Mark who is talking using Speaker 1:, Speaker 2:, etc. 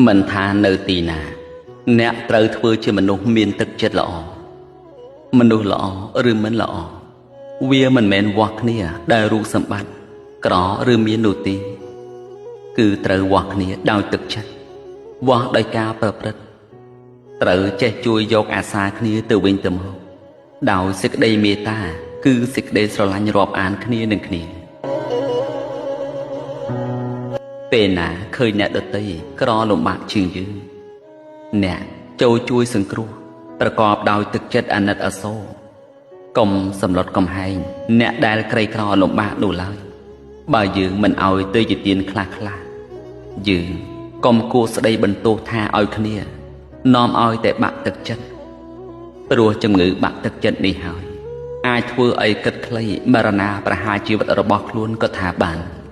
Speaker 1: មិនថានៅទីណា អ្នកត្រូវធ្វើជាមនុស្សមានទឹកចិត្តល្អមនុស្សល្អឬមិនល្អវាមិនមែនវាស់គ្នាដែលរូបសម្បត្តិក្រឬមាននោះទេគឺត្រូវវាស់គ្នាដោយទឹកចិត្តវាស់ដោយការប្រព្រឹត្តត្រូវចេះជួយយកអាសាគ្នាទៅវិញទៅមកដោយសេចក្តីមេត្តាគឺសេចក្តីស្រឡាញ់រាប់អានគ្នានឹងគ្នាពេលណាឃើញអ្នកដទៃក្រលំបាកជាងយើងអ្នកចូលជួយសង្គ្រោះប្រកបដោយទឹកចិត្តអាណិតអាសូរកុំសម្លុតកំហែងអ្នកដែលក្រីក្រលំបាកនោះឡើយបើយើងមិនឲ្យទៅជាទានខ្លះខ្លះយើងកុំគួរស្ដីបន្ទោសថាឲ្យគ្នានាំឲ្យតែបាក់ទឹកចិត្តព្រោះជំងឺបាក់ទឹកចិត្តនេះហើយអាចធ្វើឲ្យគិតខ្លីមរណាប្រហារជីវិតរបស់ខ្លួនក៏ថាបាន។